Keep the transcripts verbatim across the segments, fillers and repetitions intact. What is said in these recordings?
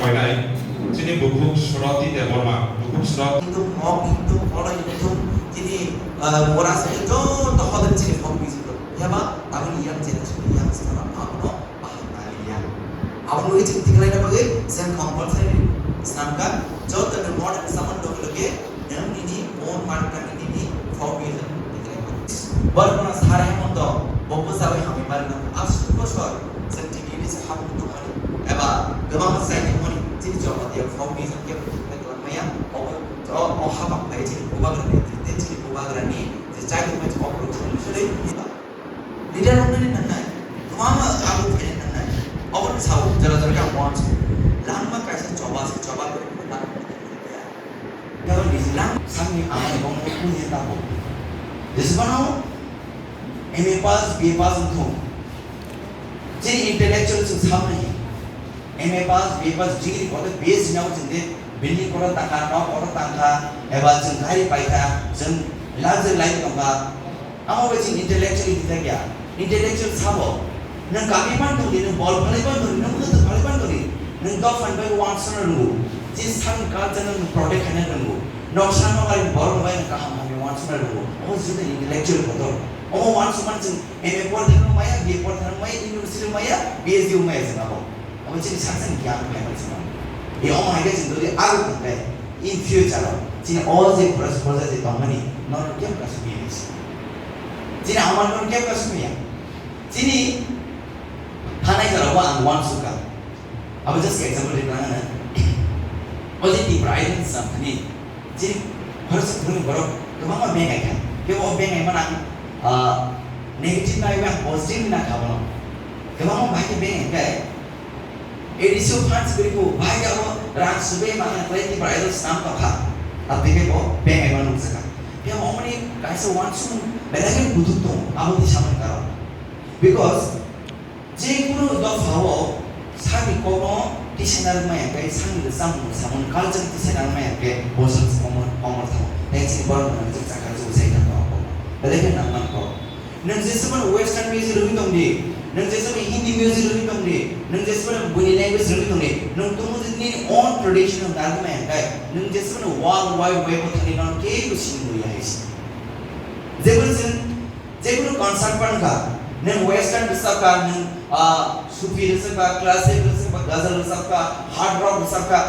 Koinai, chini bukhuk Suroti Debbarma, bukhuk Suroti. Hindu mok, hindu kolo, hindu chini, ah, mora se joto hodan chini folk music rok. Yaba, tabuk yang chini chini yang sekarang abono bahai maliya. Abo nugwi chini tiklai na bagwi, sen compulsory snamka, joto ni modern saman loge loge, nwng nini own marka nini folk music tiklai na bagwi. Borok no sare hemon to, bo bwsa bai hamwi mari na, aswk bosor, sen tini ni se hapung tongmani. Eba kwbangma chai tongmani, chini Jamatia folk music kebo tongmani kwlangmaya, obo, o, o hapang bai chini bubagrani, tei chini bubagrani je chai tongmani oborok chini swrwi leader roknani nangnai, kwbangma abo phaina nangnai, oborok sao jora jora khe ang uansukha, langma kaisa choba se, choba kwrwi khe langma kaisa ya. Kebo niji lang sakni amani bongni kung ye tabo. Jesubano M A pass, B A pass wngthung. Chini intellectual chwng samani. M A pass, B A pass degree kotor B S C nabo chwng de building kotor tangkha, nok kotor tangkha, eba chwng gari paikha, chwng luxury life tongkha. Amo bai chwng intellectual hijakya. Intellectual sabo. Nwng kami pan tongdi, nwng bol phalai pan tongdi, nwng bwtwk phalai pan tongdi, nwng dophan bai wansana rwngo. Chini sakni culture no nwng protect khaina rwngo. Noksa nokari borok bai nwng kaham hamya wansana rwngo. Omo chwng intellectual kotor. Omo wansukmani chwng M A por thangma maya, B A por thangma maya, university maya, B S D maya chwng abo. Abo chini saksa ni giyan phaima chwng. Ye omo hai khe chwng dodi aro tongkhe in future o chini o je khoroksa khoroksa je tongmani norok kebo kasu maya nisi. Chini amar norok kebo kasu maya. Chini thanai jora o ang uansukha. Abo just example ri nang na. O je Tipra Idol sam thani. Chini khoroksa khoroknwi borok kwbangma bengai kha. Kebo o bengai mana ang, ah, negative nai ang positive na kha bono. Kwbangma bahai khe bengai khe A D C o fans kwrwi kho, bahai khe abo rang sube mangna khlai Tipra Idol swnam tongkha. Aboni khe bo bengai mano nukjakha. Khe omoni kaisa uansukmung belai khe kuthuk tongo, abo tei samani karon. Because je kunu dopha o sakni kokno tisana rwmai khe, sakni rwchapmung samung culture tisana rwmai khe, bo saksa komor, komor thango. Tei chini borok rok chwng chakha chwng sai thangma kok. Belai khe nangmani kok. Nwng jeswkmano western music rwgwi tongdi, nwng jeswkmano Hindi music rwgwi tongdi, nwng jeswkmano buini language rwgwi tongdi, nwng tongmung nini own tradition no narwknai hwnkhe, nwng jeswkmano world wide web o thangwi nono kebo sini muya hai se. Jeboni chwng jekunu concert phano kha, nwng western rwchapkha, nwng, ah, Sufi rwchapkha, classic rwchapkha, ghazal rwchapkha, hard rock rwchapkha,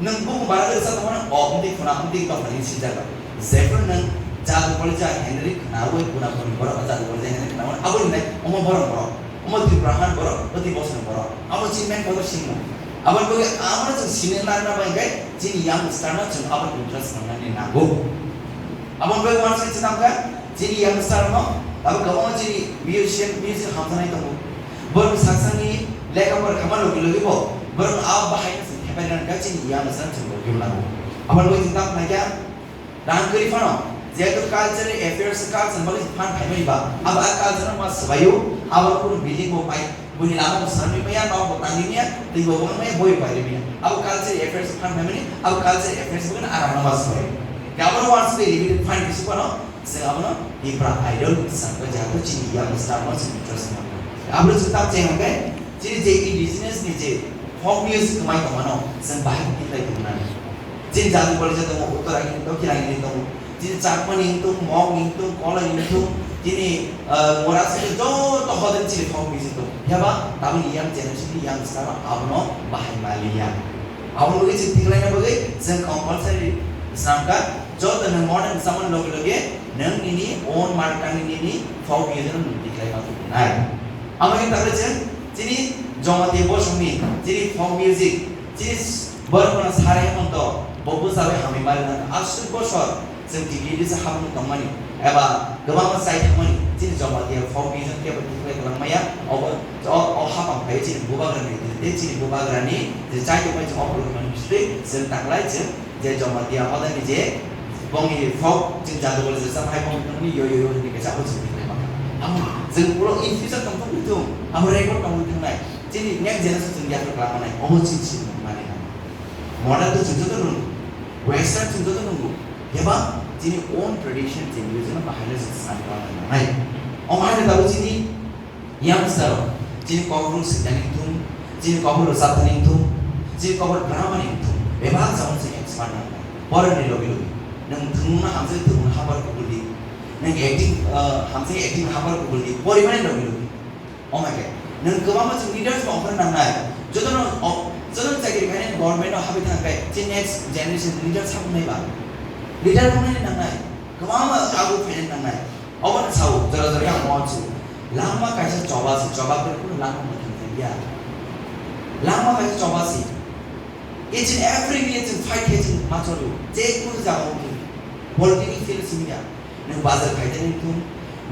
nwng bukhuk bara khe rwchap tongmano, o wngtwi khuna, wngtwi tongmani sijak. Jephru nwng jadu polija Henry khnaui, buna buni borok jadu polija Henry khnaui, abo hinai omo borok borok, omo Tripura han borok, oti bosong borok, abo chini main kotor singmo. Aboni bagwi amo chwng sini narwkna bai khe chini young star no chwng abo interest rwnani nango. Aboni bagwi uansukha chwng tamo kha, chini youngster no, abo kwbangma chini musician, music hamjaknai tongo. Borok saksani lekha pora khaima logi logi bo, borok a bahai no chwng thepai rwna kha chini youngster chwng logi mano. Aboni bagwi chwng tamo kha, rang kwrwi phano, jehetu cultural affairs, culture bagwi phan phaimani ba, abo a culture no ma swbaio, abo kunu building bo pai, buini lama bo sanwi maya, nok bo tangwi maya, twi bo wng maya, boi pai maya. Abo cultural affairs phan phaimani, abo cultural affairs bo kunu a rang no ma swbaio. Abo no uansukha limited fund kisi phano, Chwng abono Tipra Idol sakha, jaga chini young star no chini interest no. Aboni chwng tak cheng hwnkhe, chini je indigenous ni je folk music kwmai tongmano, chwng bahai khe tiklai tongmani. Chini jadu bole je tongo, Uttaragiri, Dakkhinagiri tongo, chini Chakmani wngtong, Mokni wngtong, Kolaini wngtong, chini, ah, Morasni joto hodani chini folk music tongo. Phiya ba tabukni young generation ni young star abono bahai maliya. Aboni bagwi chwng tiklaina bagwi chwng compulsory swnamkha, joto nwng modern samani loge loge nwng nini own markani nini folk music no nwng tiklai ma tubunai. Amo khe takhwlai chwng chini Jamatia bosongni chini folk music, chini borok no Sare Hemonto bo bwsa bai hamwi mari nang aswk bosor. Chwng T T A D C hapung tongmani eba kwbangma chai thangmani chini Jamatia folk music kebo tiklai kwlangmaya, obo o, o hapang phai chini bubagrani tei chini bubagrani je chai tongmani chwng oborok mani bisingtwi chwng tanglai chwng je Jamatia hodani je bongni folk chwng jadu bole je cham hai bongni tongmani yo yo yo hinwi kaisa abo chwng tiklai mangkha. Amo chwng ulo in future tongthok wngthung, amo record tongwi thangnai chini next generation chwng yapri kwlangmanai obo chini chini mani. Modern to chwng joto nung, western chwng joto nungo. Eba chini own tradition chini region bahai le chwng san khlai nangnai. Omo hai tabuk chini youngster rok chini kok rung swkani thung, chini kok rung chapani thung, Chini kobor drama ni wngthung, bebak jagao chini expert nang. Porani logi logi. Nwng thwngmungno hamjagwi thwngmung habar kubuldi. Nwng acting, ah, hamjagwi acting habar kubuldi. Porimani logi logi. Omake. Nwng kwbangma chini leaders bo ongkhorna nangnai. Jotono o-, jotono chakri khainai government o habwi thangkhe chini next generation leader sabungnai ba. Leader wngnai nangnai. Kwbangma ago phainai nangnai. Obo no sao, jora jora ang uansuk. Langma kaisa choba se, choba khe kunu langma mwthang thangya. Langma kaisa choba se. Each and every day chwng fight khe chwng ma cholo. Je kunu jaga o khe political field simi ya. Nwng bazar khai tani wngthung,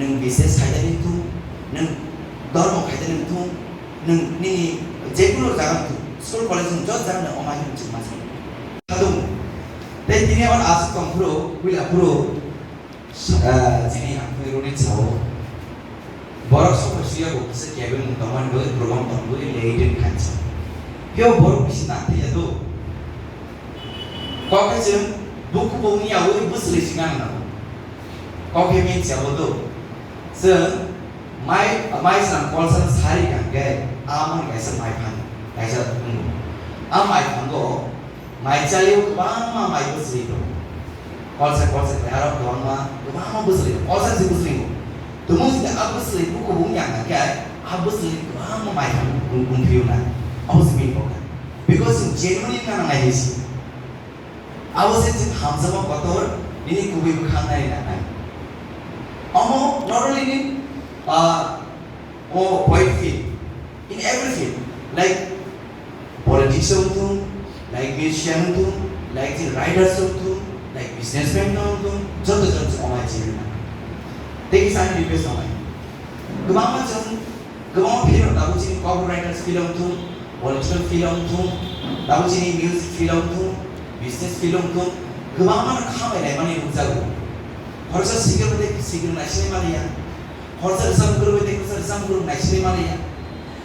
nwng business khai tani wngthung, nwng dhormo khai tani wngthung, nwng nini je kunu jaga wngthung, school college wngthung, jot jaga nwng omo hai chwng ma cholo. Khadung. Tei tini oro aswk tong phuru, puila phuru, Ah, chini ang phai rwni sao. Borok sokha suya bo kisa kebeng mung tongmani bagwi program tongwi late in khansa. Phiyok borok bisi nang thaya do. Kok khe chwng buku bo wngya ui bwswlwi si nang nang. Kok khe min siya bo do. Chwng mai, mai slam kolsa sari kang khe, a man kaisa mai phan, kaisa wngo. A mai phango, Mai chalio kwbangma mai bwswlwi tongo. Kolsa kolsa khlai aro kwbangma, kwbangma bwswlwi tongo. Kolsa se bwswlwi tongo. Tumung se a bwswlwi buku bung yang khe a bwswlwi kwbangma mai thang bung bung phiyuna. Abo se bini kokha. Because chwng genuinely nang nai si. Abo se chwng hamjakma kotor nini kubui bwkhang nai nang nai. Omo not only in, uh, o poetry, in every field, like politics wngthung, like musician wngthung, like the writers wngthung, like businessman wngthung, joto joto se omai chini na. Tei kisa ani request omai. Kwbangma chwng, kwbangma field o tabuk chini copywriters field wngthung, political field wngthung, tabuk chini music field wngthung, business field wngthung, kwbangma no khamai laimani nukjago. Khoroksa singer bai singer naisinai maliya. Khoroksa rwchapmung kwrwi bai tei khoroksa rwchapmung kwrwi naisinai maliya.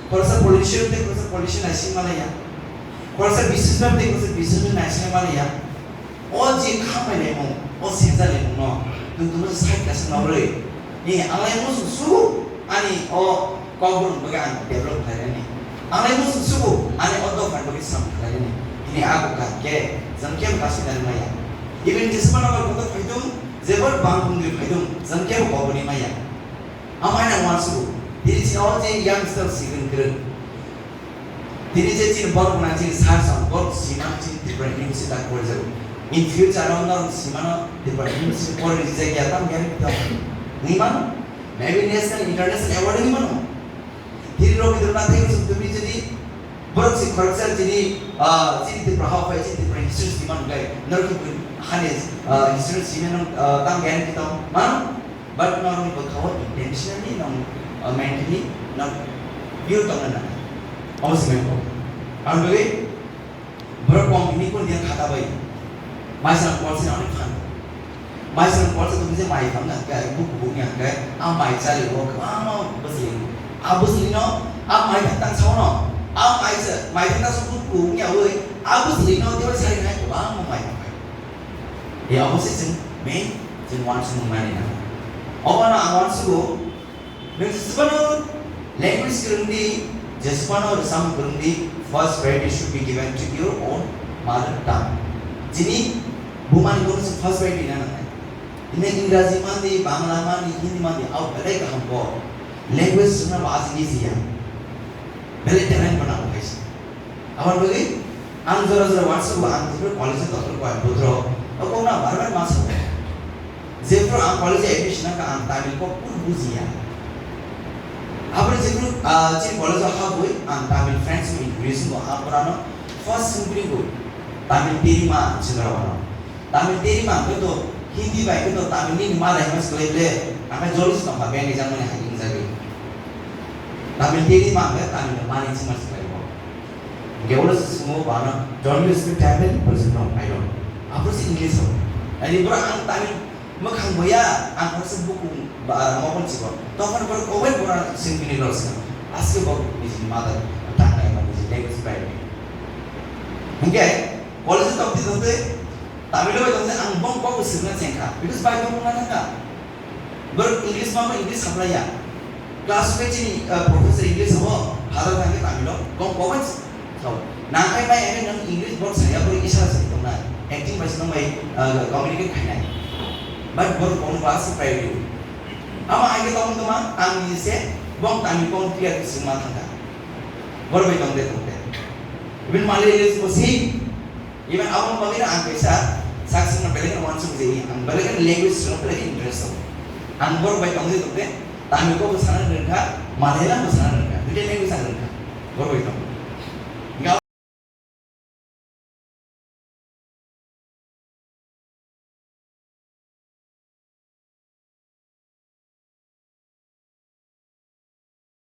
Khoroksa politician bai tei khoroksa politician naisinai maliya. Khoroksa businessman bai tei khoroksa businessman naisinai maliya. O je khambai laimung, o sensa laimung no, nwng tongma side kasa norwi. Ni ang lai muchung sugo ani o kokborok bagwi ang develop khlainani. Ang lai muchung sugo ani o dophani bagwi samung khlainani. Tini a kok khe, jang khe kasinani maya. Even jesmano bai kotor phaidung, Jebor bang bumui phaidung, jang kebo koboni maya. Amai nang uansugo, tini chini o je youngster sigon kwrwng. Tini je chini borok gwnang chini sar song, borok siman chini Tripura University tak porijago. In future o norok simano Tripura University pori rijak ya tam gyan tong. Wngwi mano? Maybe national, international award wngwi mano. Hiri Rabindranath Tagore se tumi jodi borok se khoroksa chini, ah, chini Tripura hao phai chini Tripura history sima nung gai norok khe bui hani, ah, history sima nung, ah, tang gyan ki tong man, but norok ni bwkha o intentionally nong, ah, mentally nong view tong na. Omo se meng ko. Ang bui Borok kong hini kun dia khata bai. Maisang kolse rani phan. Maisang kolse tumi je mai phang nang kai, buk buk yang kai, a mai chali o kwbangma bwsli. A bwsli no, a mai thang tang sao no. A mai se, mai thang tang so buk buk ya oi. A bwsli no dia sari nai kwbangma mai phang kai. Ya obo se chwng main chwng uansuk mani na. Obo no ang uansugo. Nwng jeswkano language kwrwng di, jeswkano rwchapmung kwrwng di, first priority should be given to your own mother tongue. Chini bumani bono se first priority na nangnai. Ine Ingraji man di, Bangla man di, Hindi man di, au belai kaham bo. Language swngna bo ajini jiya. Belai talent bo nango kaisa. Aboni bagwi ang jora jora uansugo, ang jephru college-o doctor Coimbatore-o, o kokno bar bar ma sago. Jephru ang college-o admission nangkha, ang Tamil kok kunu bujiya. Aboni jephru, ah, chini college-o habwi ang Tamil friends-no introduce wngo, ang borano first songpili bo Tamil teri ma ang swngra wano. Tamil teri ma hwnkhe to Hindi bai hwnkhe to Tamil ni ma language kwlai ble, ang khe joli se tongkha, beng rijak mani hai wngjagwi. Tamil teri ma hwnkhe Tamil ni ma ni chwngma se kwlai bo. Hwnkhe ulo se swngo bo ano, "Don't you speak Tamil?" Bo se, "No, I don't." Aphuru se English o. Ani bro ang Tamil mwkhang boya, ang khoroksa bukung ba mokol chikon. Tokon bro kobai bora singpini lor sing. Aske bo niji mother tongue bai, niji language bai. Hwnkhe college o tongtwi tongtwi Tamil bai tongtwi ang bong kok swrwngna chengkha, because bai tongmung na thangkha. Borok English ma English saplaiya. Class o chini, uh, professor English samo, father thangkhe Tamil o, bong kok bai sao. Nangkhe bai ene nwng English word saya bori isara se tongna. Acting bai se nwng bai, uh, communicate khainai. But boro phone ba se priority. Ama aige tong toma ang ni se bong tami bong clear se ma thangka. Boro bai tong de tong de. Even Malayalis bo si. Even abo bagwi ang kaisa sak singna belai wansuk jeni. Ang belai language singna belai interest dong. Ang boro bai tong de tong de. Tami ko bo sana rengka, Malayalam bo sana rengka. Duita language sana rengka. Boro bai tong.